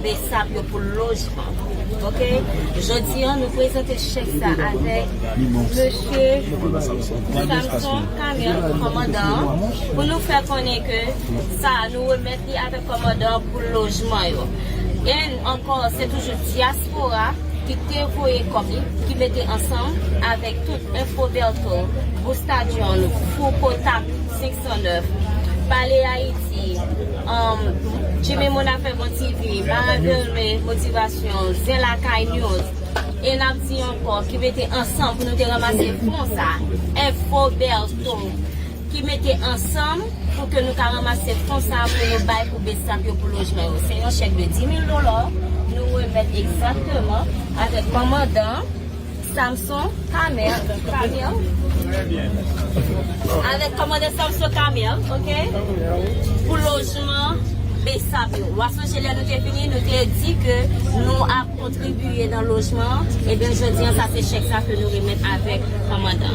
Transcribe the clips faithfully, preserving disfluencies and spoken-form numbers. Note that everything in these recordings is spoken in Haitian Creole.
Besap yo pou lojman. Oke? Jodi a, nou prezante chèk sa avèk mesye Samson Kamel, kòmandan an, pou nou fè konnen ke sa a, nou remèt li avèk kòmandan an pou lojman yo. E ankò, se toujou dyaspora ki te voye kòb li, ki mete ansanm avèk tout Info Bertho, Bousta John, Fouco Tap senk san nèf, Pale Ayiti, um, Jimmy Monafè Bon T V, Mara Vilme Motivasyon, Zen Lakay News, e n ap di ankò ki mete ansanm pou nou te ranmase fon sa, Info Bertho, ki mete ansanm pou ke nou ka ranmase fon sa pou nou bay pou Besap yo pou lojman yo. Se yon chèk de dis mil dola nou remèt egzakteman avèk kòmandan Samson Kamel, Kamel, avèk kòmandan Samson Kamel, oke? Pou lojman Besap yo. W a sonje lè nou te vini, nou te di ke nou ap kontribiye nan lojman an. Ebyen, jodi an, sa se chèk sa ke nou remèt avèk kòmandan.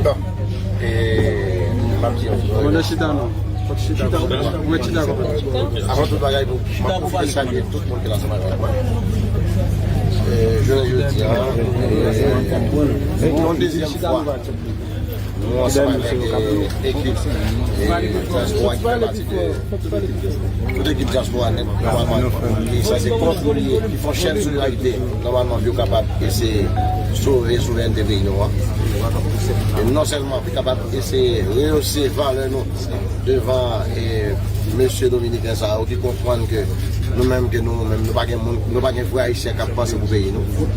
Bon, e, m ap di yon ti bagay. Kòmandan, chita non. Chita, chita, chita. Avan tout bagay, pou, m ap pwofite salye tout moun ki la ansanm avèk mwen. E, jounen jodi a, e, pou yon dezyèm fwa, nou ansanm avèk, e, ekip, e, dyaspora ki fè pati de tout ekip dyaspora nèt, nòmalman, ki sanse kontribiye, ki fè yon chèn solidarite, nòmalman, pou yo kapab eseye sove souverènte peyi nou an. E non sèlman pou kapab eseye rehose valè nou devan, e, mesye dominiken sa yo ki konprann ke nou menm, ke nou menm, nou pa gen moun, nou pa gen vrè Ayisyen k ap panse pou peyi nou.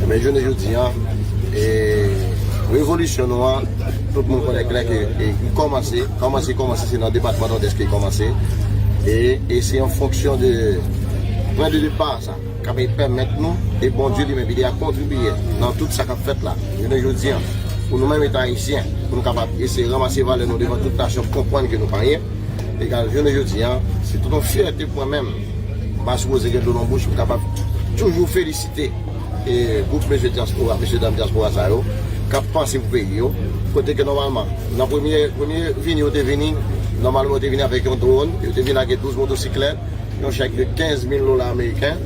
Men jounen jodi a, e, revolisyon nou an, tout moun konnen klè ke, e, li kòmanse, kòmanse, kòmanse, se nan depatman Nòdès ke li kòmanse. E, e se an fonksyon de pwen de depa sa k ap pèmèt nou, e Bondye li menm, li a kontribiye nan tout sa k ap fèt la. Jounen jodi a, pou nou menm etan Ayisyen, pou nou kapab eseye ranmase valè nou devan tout nasyon, konprann ke nou pa anyen. Egal, jounen jodi a, se tout yon fyète pou mwen menm. M pa sipoze gen dlo nan bouch, m kapab toujou felisite, e, gwoup mesye dyaspora, mesye dam dyaspora sa yo, k ap panse pou peyi yo. Kote ke nòmalman, nan premye, premye vini yo te vini, nòmalman yo te vini avèk yon dwòn, yo te vini ak douz motosiklèt, yon chèk de kenz mil dola ameriken.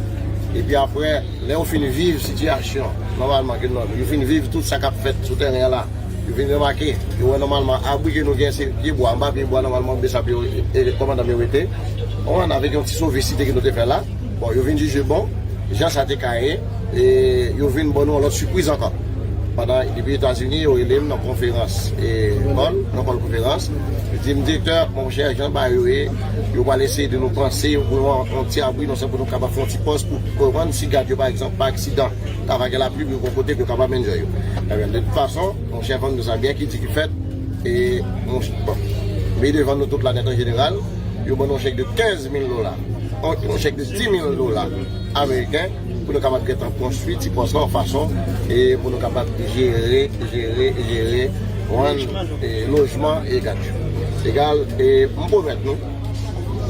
Epi apre, lè yo fin viv sitiyasyon, nòmalman, ke nò-, yo fin viv tout sa k ap fèt sou tèren an la, yo vin remake, yo wè nòmalman abri ke nou gen se pye bwa, anba pye bwa nòmalman Besap yo, e, kòmandan yo rete. Konprann, avèk yon ti sove site ke nou te fè la. Bon, yo vin jije bon, jan sa te ka ye, e yo vin ban nou yon lòt sipriz ankò. Pandan, depi Etazini, yo rele m nan konferans, e, hall, nan hall konferans. Yo di m, "Direktè, monchè, jan bagay yo ye, yo pral eseye de nou panse pou yon, yon ti abri, non sèlman pou nou kapab fè yon ti pòs pou, pou konprann si gad yo, pa egzanp, pa aksidan, ta va gen lapli, pou yo gon kote pou yo kapab mennen yo." Ebyen, de tout fason, monchè, fanm nou sa byen ki di ki fèt, e, monchè, bon, men devan nou tout la nèt an jeneral, yo ban nou yon chèk de kenz mil dola, yon, yon chèk de dis mil dola ameriken, pou nou kapab gentan konstwi ti pòs la yon fason, e pou nou kapab jere, jere, jere, rann, e, lojman e gad yo. Egal, e, m pwomèt nou,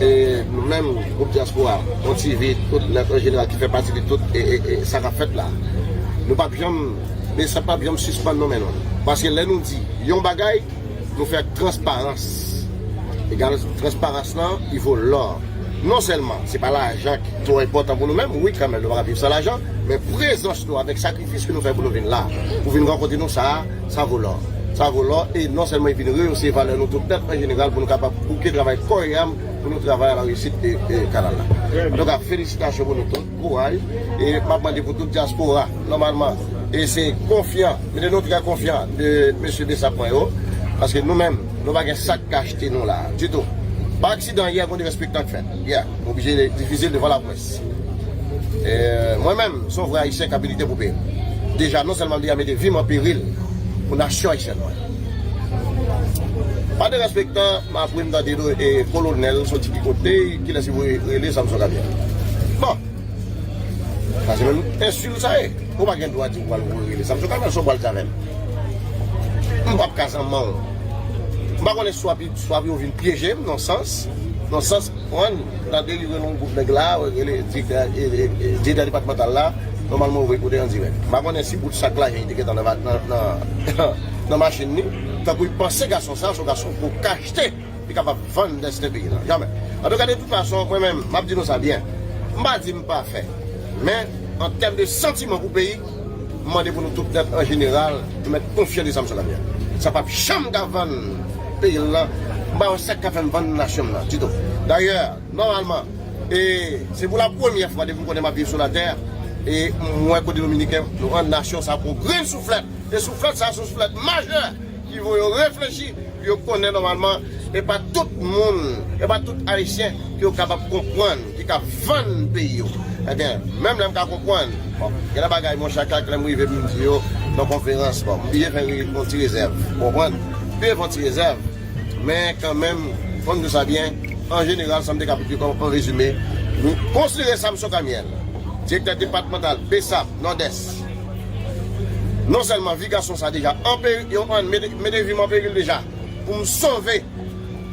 e, nou menm, gwoup dyaspora, Bon T V, tout nèt an jeneral ki fè pati de tout, e, e, e, sa k ap fèt la. Nou p ap janm, men sa p ap janm sispann nan men nou. Paske lè nou di yon bagay, nou fè ak transparans. Egal, transparans lan, li vo lò. Non sèlman, se pa lajan ki twò enpòtan pou nou menm, wi, kanmenm, nou pa ka viv san lajan, men prezans nou avèk sakrifis ke nou fè pou nou vin la, pou vin rankontre nou, sa, sa vo lò. Sa vo lò, e non sèlman li vin rehose valè nou tout nèt an jeneral pou nou kapab bouke travay kò e yam, pou nou travay a la reyisit de, de kanal la. Antouka, felisitasyon pou nou tout. Kouraj. E m ap mande pou tout dyaspora, nòmalman, e se konfyan, mete nou trè konfyan de mesye Besap mwen yo, paske nou menm, nou pa gen sa k ka achte nou la, ditou. Pa aksidan, yè, gon derespektan k fèt. Yè, m oblije difize l devan laprès. E, mwen menm, se yon vrè Ayisyen k ap milite pou peyi m. Deja, non sèlman m deja mete vi m an peril pou nasyon ayisyèn mwen. Pa derespektan, m apre m tande, e, kolonèl soti ki kote, kilès li voye rele, Samson Kamel. Bon, sa se menm ensilt sa ye. Ou pa gen dwa di ou pral voye rele Samson Kamel, sa w pral di avè m. M p ap ka zanman w. M pa konnen swa pi, swa yo vin pyeje m nan sans, nan sans, konprann, nan delivre yon gwoup nèg la, rele direktè, e, e, e, direktè depatmantal la, nòmalman yo voye kote an dirèk. M pa konnen si bout sak lajan li te gentan nan, nan, nan, nan machin li, tankou li panse gason sa, se yon gason pou kachte. Li kapab vann desten peyi la. Jamè. Antouka, de tout fason, mwen menm, m ap di nou sa byen. M pa di m pafè. Men, an tèm de santiman pou peyi, m mande pou nou tout nèt, an jeneral, nou mèt konfyan de Samson Damiel. Sa p ap janm ka vann peyi l lan. M pa wè sa k ka fè m vann nasyon m nan, ditou. Dayè, nòmalman, e se pou la premyè fwa depi m konnen m ap viv sou latè, e m wè kote Dominiken, nou rann nasyon sa pou grenn souflèt. E souflèt sa, se yon souflèt majè ki voye yo reflechi, pou yo konnen nòmalman, e pa tout moun, e pa tout Ayisyen ki yo kapab konprann, ki ka vann peyi yo. Ebyen, menm lè m ka konprann, bon, gen de bagay, monchè, chak lè m rive pou m di yo nan konferans, bon, m byen fè yon ti rezèv, ou konprann? M byen fè yon ti rezèv, men kanmenm, fò n di sa byen, an jeneral, sa m te ka di kòm an rezime, nou konsidere Samson Camiel, direktè depatmantal BSAP Nòdès, non sèlman vi gason sa deja an peri-, yo ann mete, mete vi m an peril deja pou m sove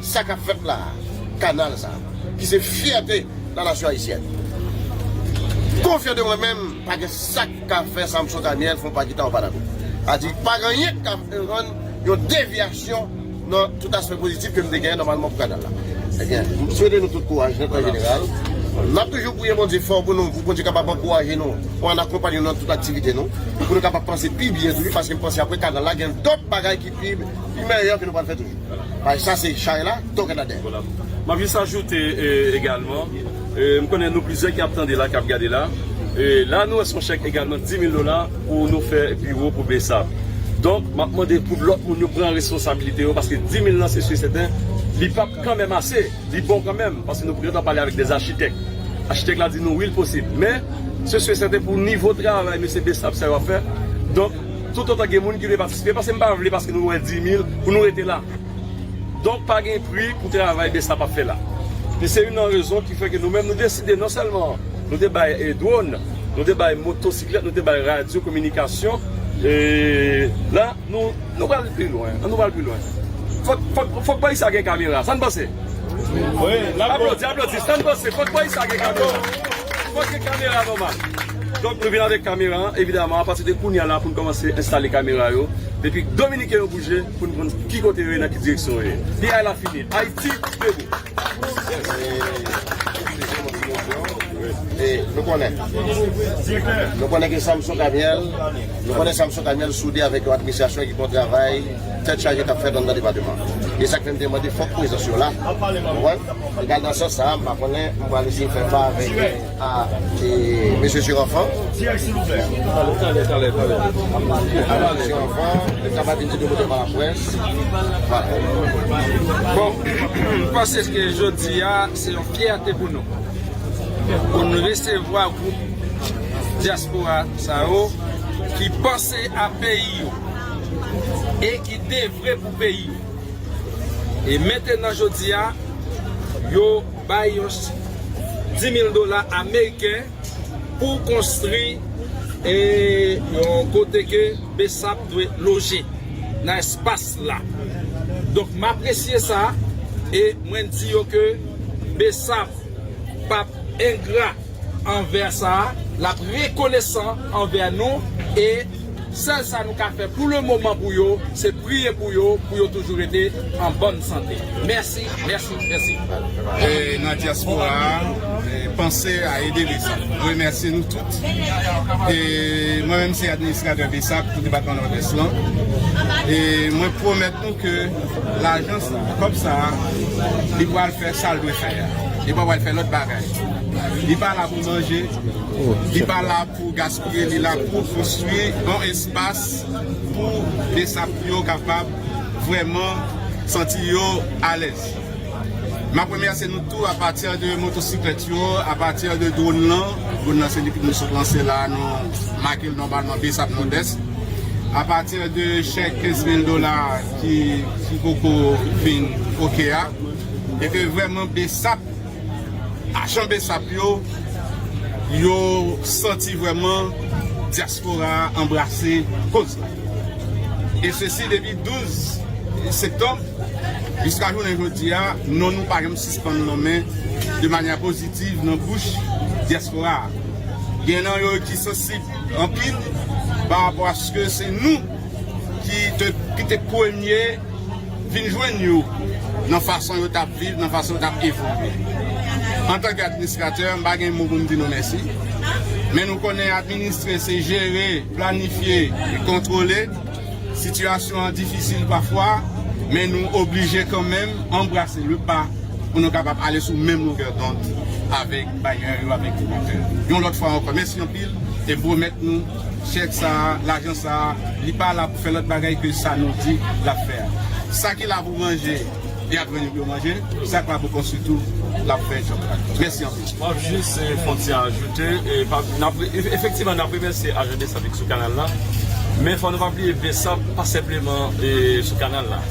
sa k ap fèt la a, kanal sa a, ki se fyète la nasyon ayisyèn. Konfyan de mwen menm, pa gen sa k ka fè Samson Camiel fè yon pa kita yon pa dako. Sa di, pa gen anyen k ka rann yon devyasyon nan tout aspè pozitif ke m te genyen nòmalman pou kanal la. Ebyen, m swete nou tout kouraj nèt an jeneral. N ap toujou priye Bondye fò pou nou, pou Bondye kapab ankouraje nou, pou ann akonpanye nou nan tout aktivite nou, pou nou kapab panse pi byen toujou, paske m panse apre kanal la, gen dòt bagay ki pi, pi meyè ke nou pral fè toujou. Paske sa se chay la, tòkè la dèyè. Voilà. M ap jis ajoute, e, egalman, e, m konnen nou plizyè ki ap tande la, k ap gade la. E, la, nou resevwa chèk egalman di mil dola pou nou fè biwo pou BSAP. Donk, m ap mande pou lòt moun yo pran responsabilite yo, paske di mil lan, se si e sèten, li p ap kanmenm ase. Li bon kanmenm, paske nou gentan pale avèk de achitèk. Achitèk la di nou, wi, l posib. Men, se si e sèten pou nivo travay mesye BSAP sa yo ap fè. Donk, toutotan gen moun ki vle patisipe, paske m pa vle, paske nou wè di mil, pou nou rete la. Donk, pa gen pri pou travay BSAP ap fè la. E se youn nan rezon ki fè ke nou menm, nou deside non sèlman nou te bay, e, dwòn, nou te bay motosiklèt, nou te bay radyo kominikasyon, e, la, nou, nou pral pi lwen, ann nou pral pi lwen. Fòk, fòk, fòk peyi sa gen kamera, sa n panse? Wi, n ap aplodi, aplodi, sa n panse? Fòk peyi sa gen kamera. Fòk gen kamera nòmal. Donk, nou vin avèk kamera, evidaman, apati de kounye a la pou n kòmanse enstale kamera yo. Depi Dominiken yo bouje, pou n konn ki kote yo ye, nan ki direksyon yo ye. Li a la fini. Ayiti, debou. E nou konnen. Nou konnen ke Samson Camiel, nou konnen Samson Camiel soude avèk yon administrasyon ki fè yon travay tèt chaje k ap fèt anndan depatman. E sa k fè m te mande fòk prezans yo la. Ou konprann? Egal nan sans sa, m pa konnen, m pral eseye fè pa avèk, a, e, mesye Jiranfan. Talè, talè, talè, talè. Avèk mesye Jiranfan, li kapab vin di de mo devan laprès. Vwala. Bon, m panse ke jodi a, se yon fyète pou nou. Pou n resevwa gwoup dyaspora sa yo ki panse a peyi yo e ki devwe pou peyi yo. E mentenan jodi a, yo bay yon s-, di mil dola ameriken pou konstwi, e, yon kote ke BSAP dwe loje nan espas la. Donk, m apresye sa e mwen di yo ke BSAP p ap engra anvè sa, l ap rekonesan anvè nou, e sèl sa nou ka fè pou le moman pou yo, se priye pou yo, pou yo toujou rete an bòn sante. Mèsi, mèsi, mèsi. E, nan dyaspora a, e, panse a ede BSAP. Remèsye nou tout. E mwen menm se administratè BSAP pou depatman Nòdès lan. E mwen pwomèt nou ke lajan sa, kòb sa, li pral fè sa l dwe fè a. Li pa pral fè lòt bagay. Li pa la pou manje, li pa la pou gaspiye, li la pou konstwi yon espas pou BSAP yo kapab vrèman santi yo alèz. M ap remèsye nou tou apati de motosiklèt yo, apati de dwòn lan. Dwòn lan se depi nou sot lanse la, nou make l nòmalman BSAP Nòdès. Apati de chèk kenz mil dola ki, ki poko fin oke a. E ke vrèman BSAP, ajan BSAP yo, yo santi vrèman dyaspora a anbrase koz la. E sesi depi douz septanm jiska jounen jodi a, non nou pa janm sispann nonmen de manyè pozitiv nan bouch dyaspora a. Gen nan yo ki sansib anpil pa rapò aske se nou ki te, ki te premye vin jwenn yo nan fason yo t ap viv, nan fason yo t ap evolye. Antanke administratè, m pa gen mo pou m di nou mèsi. Men nou konnen administre se jere, planifye e kontwole. Sitiyasyon an difisil pafwa, men nou oblije kanmenm anbrase le pa pou nou kapab ale sou menm longè dond avèk bayè yo, avèk pwomotè yo. Yon lòt fwa ankò, mèsi anpil e m pwomèt nou chèk sa a, lajan sa a, li pa la pou fè lòt bagay ke sa nou di l ap fè a. Sa ki la pou manje, y ap jwenn yo manje, sa k la pou konstwi tou, l ap fè djòb la. Mèsi anpil. M ap jis fè yon ti ajoute, e, pa, n ap, efektivman, n ap remèsye ajan Besap ki sou kanal la, men fò nou pa bliye Besap pa senpleman, e, sou kanal la.